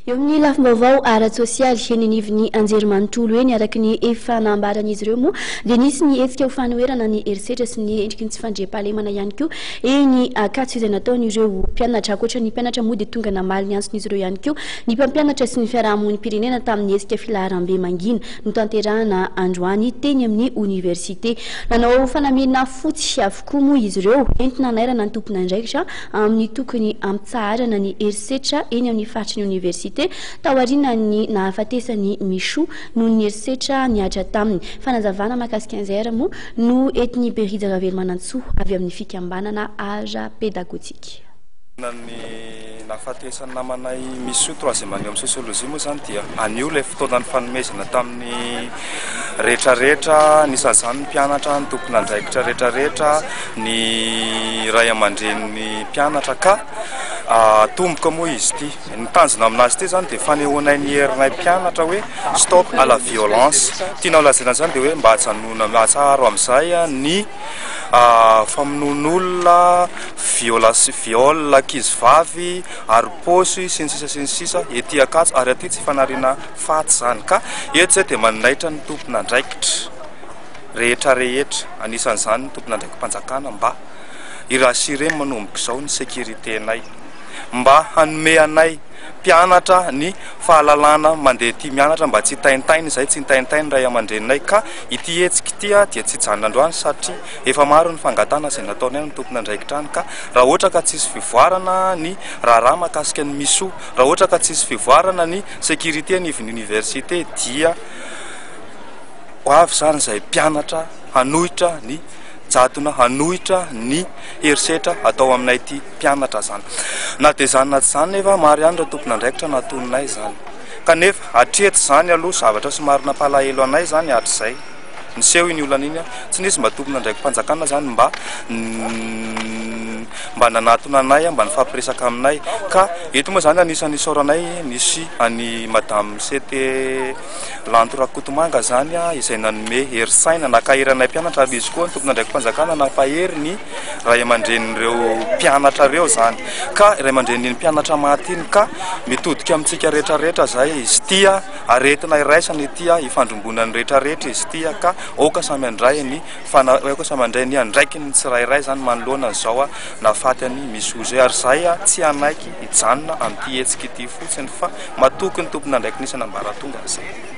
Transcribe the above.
Eo amin'ny lafim-baovao ara-tsosialy eny anivon'ny anjerimanontolo eny, araka ny efa nambaran'izy ireo moa dia nisy ny hetsika ho fanoherana ny herisetra sy ny endriky ny tsy fandriampahalemana ihany koa eny Ankatso izay nataon'ireo mpianatra. Ankoatra ny mpianatra moa dia tonga namaly ny antson'izy ireo ihany koa ny mpampianatra sy ny fiarahamonim-pirenena tamin'ny hetsika filaharambe mangina notanterahana androany teny amin'ny oniversite. Nanao fanamiana fotsy avokoa moa izy ireo entina hanairana ny tompon'andraikitra amin'ny tokony hampitsaharana ny herisetra eny amin'ny faritry ny oniversite taorian'ny nahafatesan'i Michou noho ny herisetra nihatra taminy. Fanazavana mahakasika an'izay ary moa no entin'i Berija Ravelomanantsoa avy amin'ny fikambanana ara-pedagojika. Ny nahafatesan'ny namanay Michou troisième année amin'ny sociologie moa izany dia anio ilay fotoana nifanomezana tamin'ny rehetra rehetra, anisan'izany ny mpianatra, ny tompon'andraikitra rehetra rehetra, ny ray aman-drenin'ny mpianatra ka atomboka moa izy ity. Ny tanjona aminazy ity izany dia fanehoanay ny herinay mpianatra hoe stop à la violence. Tiana ho lazaina izany dia hoe mba ajanona, atsaharo amin'izay ny famonoan'olona, violas- viol ankizy vavy, ary paosy sy ny sisa sy ny sisa ety Ankatso ary aty tsy fanariana faty izany ka eto izay dia manaitra ny tompon'andraikitra rehetra rehetra anisan'izany ny tompon'andraiki-panjakana mba hi-rassurer manomboka izao ny sécurité-nay mba hanome anay mpianatra ny fahalalana mandeha ety mianatra mba tsy hitaintaina izay tsy hitaintaina ny ray aman-dreninay ka ity hetsika ity dia tsy hijanona androany satria efa maro ny fangatahana izay nataonay amin'ny tompon'andraikitra any ka raha ohatra ka tsisy fivoarana ny raharaha mahakasika ny MISO raha ohatra ka tsisy fivoarana ny sécurité anivon'ny université dia ho avy izany izay mpianatra hanohitra ny jadona hanohitra ny herisetra atao aminay ity mpianatra izany. Na dia izany na tsy izany nefa maro ihany ireo tompon'andraikitra natoninay izany. Kanefa hatreto izany aloha zavatra somary nampalahelo anay izany hatrizay niseho iny olana iny, tsy nisy mba tompon'andraiki-panjakana izany mba mba nanatona anay, mba nifampiresaka aminay. Ka eto moa izany anisan'ny isaoranay nisy an'i Madame CT Lanto Rakotomanga izany izay nanome hery saina, nankahery anay mpianatra ary izy koa ny tompon'andraiki-panjakana nampahery ny ray aman-drenin'ireo mpianatra ireo izany. Ka ray aman-drenin'iny mpianatra maty iny ka mitodika amintsika rehetra rehetra izay izy ity, aretina iraisana ity, ifandrombonan'ny rehetra rehetra izy ity ka aoka samy handray ny fana- aoka samy handray ny andraikiny ny tsirairay izany manoloana an'izao nahafaty an'i Misoa izay ary izahay tsy hanaiky hijanona amin'ity hetsika ity fotsiny fa matoky ny tompon'andraikiny isan'ambaratonga izay.